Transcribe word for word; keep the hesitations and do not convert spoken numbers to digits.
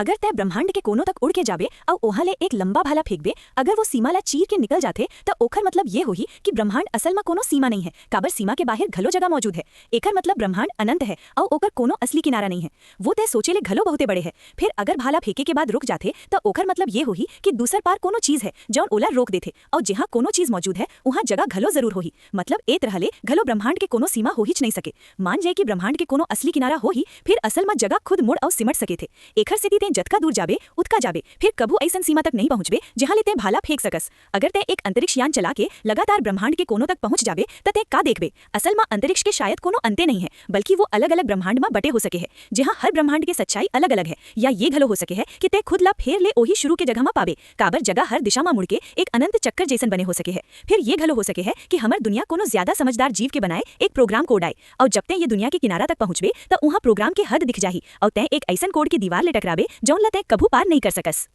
अगर तैं ब्रह्मांड के कोनो तक उड़ के जाबे अउ ओहा ले एक लंबा भाला फेंकबे, अगर वो सीमा ला चीर के निकल जाथे, त ओखर मतलब ये होही कि ब्रह्मांड असल म कोनो सीमा नइ हे, काबर सीमा के बाहिर घलो जगह मौजूद हे। एखर मतलब ब्रह्मांड अनंत हे अउ ओकर कोनो असली किनारा नइ हे। वो तैं सोचे ले घलो बहुते बड़े हे। फिर अगर भाला फेंके के बाद रुक जाथे, त ओखर मतलब ये होही कि दूसर पार कोनो चीज हे, जौन ओला रोक देथे, अउ जिहां कोनो चीज मौजूद हे, उहां जगह घलो जरूर होही। मतलब, ए तरह ले घलो ब्रह्मांड के कोनो सीमा होहिच नइ सके। मान जाए कि ब्रह्मांड के कोनो असली किनारा होही, फिर असल म जगह खुद मुड़ अउ सिमट सके थे। एखर सेती तैं जतका दूर जाबे, उतका जाबे, फिर कभू अइसन सीमा तक नइ पहुंचबे, जिहां ले तैं भाला फेंक सकस। अगर तैं एक अंतरिक्ष यान चला के लगातार ब्रह्मांड के कोनो तक पहुंच जाबे, त तैं का देखबे? असल म अंतरिक्ष के शायद कोनो अंते नइ हे, बल्कि वो अलग-अलग ब्रह्मांड म बटे हो सके हे, जिहां हर ब्रह्मांड के सच्चाई अलग-अलग हे। या ये घलो हो सके हे कि तैं खुद ला फेर ले ओही शुरू के जगह म पाबे, काबर जगह हर दिशा म मुड़ के एक अनंत चक्कर जइसन बने हो सके हे। फिर ये घलो हो सके हे कि हमर दुनिया कोनो ज्यादा समझदार जीव के बनाए एक प्रोग्राम कोड आए, अउ जब तैं ये दुनिया के किनारा तक पहुंचबे, त उहां प्रोग्राम के हद दिख जाही, अउ तैं एक अइसन कोड के दीवार ले टकराबे, जौन ला तैं कभू पार नइ कर सकस।